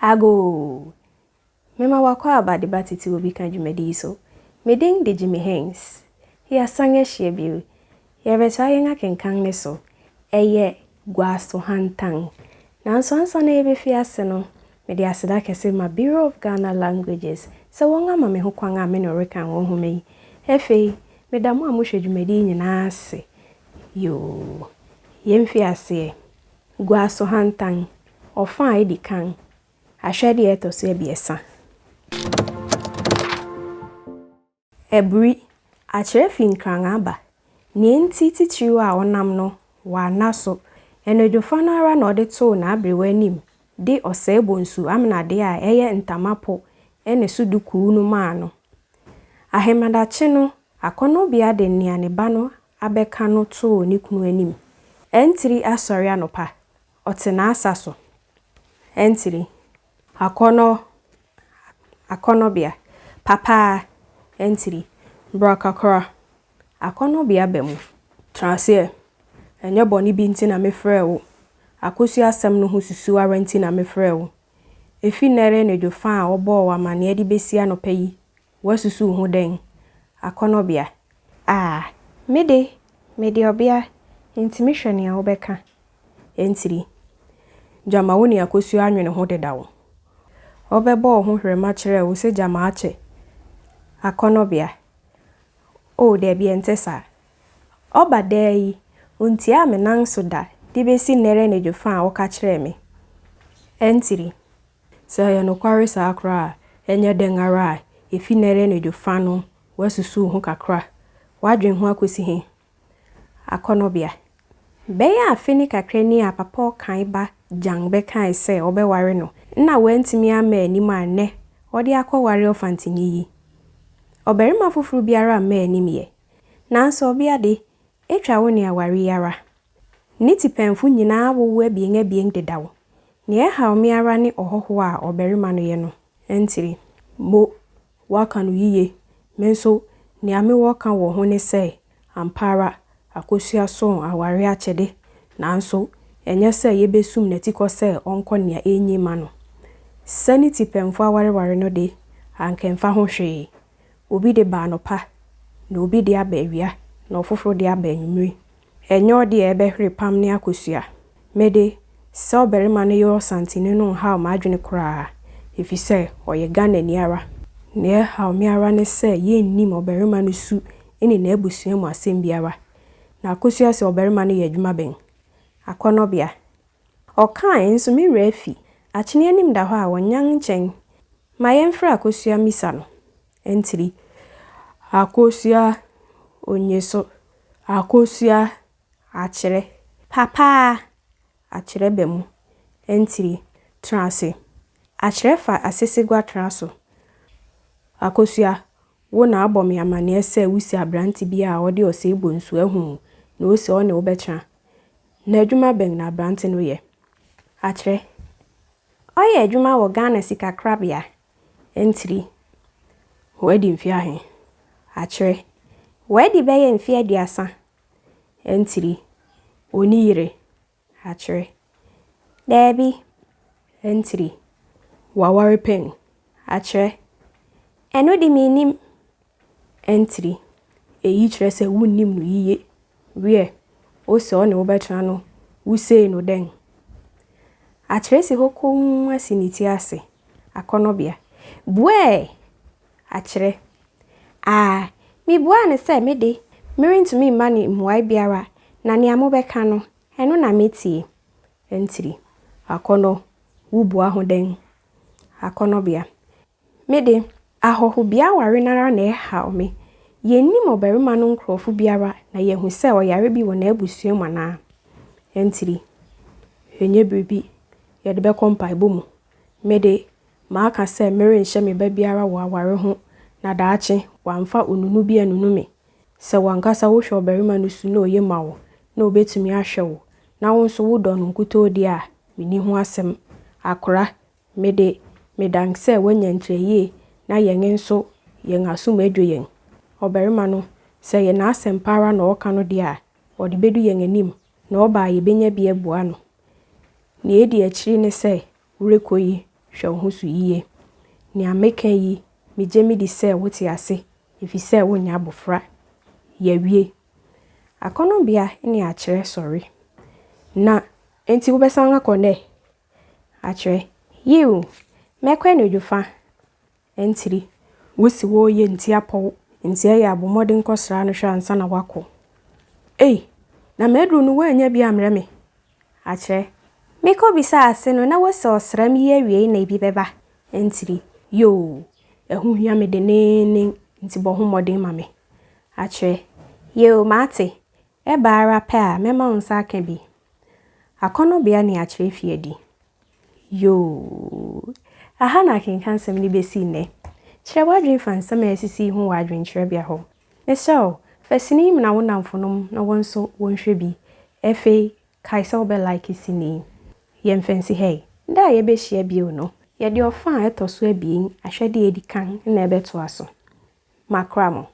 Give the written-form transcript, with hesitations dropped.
Agoo! Mema w'akwaaba de ba Tete Obi Ka dwumadi yi so. Me din de Jimmy Haynes. Yɛasan ahyia bio. Yɛrebɛtoa yɛn akenkan no so. Ɛyɛ Guasohantan. Nanso ansa na yɛbɛfi ase no, mede aseda kɛse ma Bureau of Ghana Languages sɛ wɔama me ho kwan a me ne rekan wɔn nhoma yi. Afei, meda mo a mohwɛ dwumadi yi nyinaa ase. Yoo, yɛmfi aseɛ. Guasohantan, ɔfa a edi kan, ahwɛde a ɛtɔ so 3. Aburi, akyerɛ fi Nkran aba. Nea enti titiriw a ɔnam no, wanna so. Anadwofa no ara na ɔde too n'aberewa anim de ɔsɛe bonsu amenade a ɛyɛ ntama po ne so dukuu no maa no. Ahemadakye no, Akɔnnɔbea de nea ne ba no abɛka no too ne kunu anim. Antiri asɔre anɔpa, ɔte n'asa so. Antiri. Akɔnnɔ, Akɔnnɔbea, Papaa, Antiri, bra kakra. Akɔnnɔbea ba mu. Tra ase ɛ. Ɛnyɛ bɔne bi nti na mefrɛɛ wo. Akosua asɛm no ho susuw ara nti na mefrɛɛ wo. Efi nnɛ re anadwo fã a wɔbɔɔ wo amanneɛ de besi anɔpa yi, woasusuw ho dɛn? Akɔnnɔbea. Ah, me de, mede ɔbea, enti mehwɛ nea wobɛka. Ntiri. Gyama wo ne Akosua anwene ho dedaw. Ɔbɛbɔɔ ho hwerɛma kyerɛɛ wo sɛ gyama akyɛ. Akɔnnɔbea. Oh, dabi ɛnte saa. Ɔba daa yi, ontiaa me nan so da de besi nnɛ anadwo fa a ɔka kyerɛɛ me. Ntiri. Sɛ ɛyɛ nokware saa koraa a, ɛnyɛ dɛn ara a, efi nnɛ anadwo fa no woasusuw ho kakra. Woadwen ho akosi he? Akɔnnɔbea. Bɛyɛ afe ne kakra ni a Papa Ɔkan ba Gyan bɛkae sɛ ɔbɛware no na wantumi amma anim a nnɛ ɔde akɔware ɔfantenyi yi. Ɔbarima foforo biara mma anim yɛ. Nanso ɔbea de, etwa wo ne aware yi ara. Ne tipɛnfo nyinaa awowo abien abien dedaw. Nea ɛhaw me ara ne ɔhɔho a ɔbarima no yɛ no. Ntiri. Mo, woaka no yiye. Me nso, nea mewɔ ka wɔ ho ne sɛ, ampa ara, Akosua soo aware akyɛde, nanso ɛnyɛ sɛ yebesum n'atikɔ sɛ ɔnkɔ nea enye mma no. Sɛ ne tipɛnfo awareware no de, anka ɛmfa ho hwee. Obi de ba anɔpa, na obi de aba awia, na ɔfoforo de aba anwummere. Ɛnyɛ ɔde a ɛbɛhwere pam ne Akosua. Me de, sɛ ɔbarima no yɛ ɔsanteni no nhaw m'adwene koraa, efisɛ ɔyɛ Ghanani ara. Nea ɛhaw me ara ne sɛ yennim ɔbarima no su ne n'abusua mu asɛm biara. Na Akosua sɛ ɔbarima no yɛ adwuma bɛn? Akɔnnɔbea. Ɔkae, nso me werɛ afi. Akyene anim da hɔ a, ɔnyan nkyɛn. Ma yɛmfrɛ Akosua mmisa no. Ntiri. Akosua, onnye so. Akosua, akyerɛ. Papaa, akyerɛ ba mu. Ntiri, tena ase. Akyerɛ fa asesegua tena so. Akosua, wo na abɔ me amanneɛ sɛ wusi aberante bi a ɔde ɔsɛe bonsu ahu wo na ose ɔne wo bɛtena. Na adwuma bɛn na aberante no yɛ? Akyerɛ, Ɔyɛ adwuma wɔ Ghana sikakorabea. Ntiri, Wadi mfe ahe? Akyerɛ, Wadi bɛyɛ mfe 30. Ntiri, Onni yere? Akyerɛ, Daabi. Ntiri, Waware pɛn? Akyerɛ, Ɛno de minnim. Ntiri, Eyi kyerɛ sɛ wunnim no yiye. Wiɛ, ose ɔne wo bɛtena no, wusee no dɛn? Akyerɛ si hɔ komm asi ne ti ase. Akɔnnɔbea. Buɛɛ! Akyerɛ. Aa, mibuaa no sɛ me de, merentumi mma no mmuae biara, na nea mobɛka no, ɛno na metie. Ntiri. Akɔnnɔ, wubua ho dɛn? Akɔnnɔbea. Me de, ahɔhobea aware no ara na ɛhaw me. Yennim ɔbarima no nkurɔfo biara na yɛahu sɛ ɔyare bi wɔ n'abusua mu anaa. Ntiri. Ɛnyɛ biribi, yɛde bɛkɔ mpaebɔ mu. Me de, maka sɛ merenhyɛ me ba biara wɔ aware ho na daakye wamfa onunu bi anunu me. Sɛ w'ankasa wohwɛ ɔbarima no su na oye ma wo na obetumi ahwɛ wo na wo nso wodɔ no nkutoo deɛ a, minni ho asɛm. Akora, me de, medan sɛ woanya nkyerɛyie na yɛn nso yɛn asom adwo yɛn. Ɔbarima no, sɛ ɛyɛ n'asɛm pa ara na ɔreka no deɛ a, ɔde bedu yɛn anim na ɔba a yebenya bi abua no. Nea edi akyiri ne sɛ, worekɔ yi, Hwɛ wo ho so yiye. Nea meka yi, migye midi sɛ wote ase, efisɛ wonyɛ abofra. Yɛawie. Akɔnnɔbea ne akyerɛ sɔre. Na enti wobɛsan akɔ nnɛ? Akyerɛ, Yiw, mɛkɔ anadwo fa. Ntiri, Wose woreyɛ nti apɔw, nti ɛyɛ a bɔ mmɔden kɔsra no hwɛ ansa na woakɔ. Ei, na m'aduru no woannya bi ammrɛ me? Akyerɛ, Mekɔbisaa ase no na wose ɔsram yi awiei na ebi bɛba. Ntiri, Yoo, ɛho hia me denneennen nti bɔ ho mmɔden ma me. Akyerɛ, Yoo, mate. Ɛba ara pɛ a mɛma wo nsa aka bi. Akɔnnɔbea ne akyerɛ fi adi. Yoo! Aha na akenkansɛm no besi nnɛ. Kyerɛ w'adwene fa nsɛm a asisi yi ho wɔ adwenkyerɛbea hɔ. Mesrɛ wo, fa sini yi mena wo nnamfonom na wɔn nso wɔnhwɛ bi. Afei, kae sɛ wobɛ like sini yi. Yɛmfa nsi ha yi. Da a yɛbɛhyia bio no, yɛde ɔfã a ɛtɔ so abien, ahwɛde a edi kan, na ɛbɛtoa so. Makra mo.